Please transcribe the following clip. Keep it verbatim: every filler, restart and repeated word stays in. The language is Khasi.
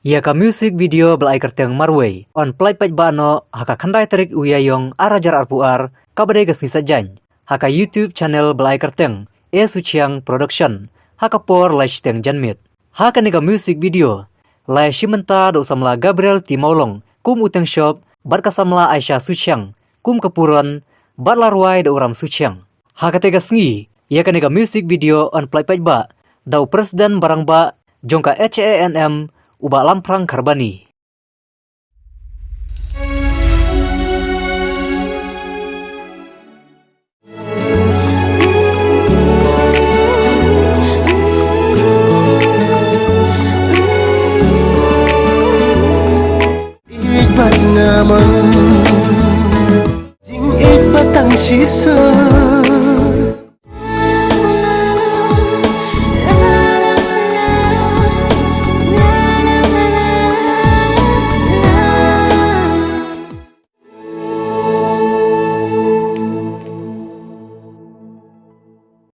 Ïa ka music video ba la ai kyrteng Marwei yn pynlait paidbah noh ha ka khyndai tarik u Ïaïong ar hajar arphew ar, kaba dei ka sngi Saitjaiñ, ha ka YouTube channel ba la ai kyrteng A Suchiang Production, ha ka por lai shiteng janmiet. Ha kane ka music video la ïashim bynta da u samla Gabriel T Mawlong kum u Tengshop bad ka samla Aisha Suchiang kum ka Puron, bad la rwai da u Ram Suchiang. Ha kata ka sngi, ïa kane ka music video yn pynlait paidbah da u President ba rangbah jong ka H A N M, u Bah Lamphrang Kharbani.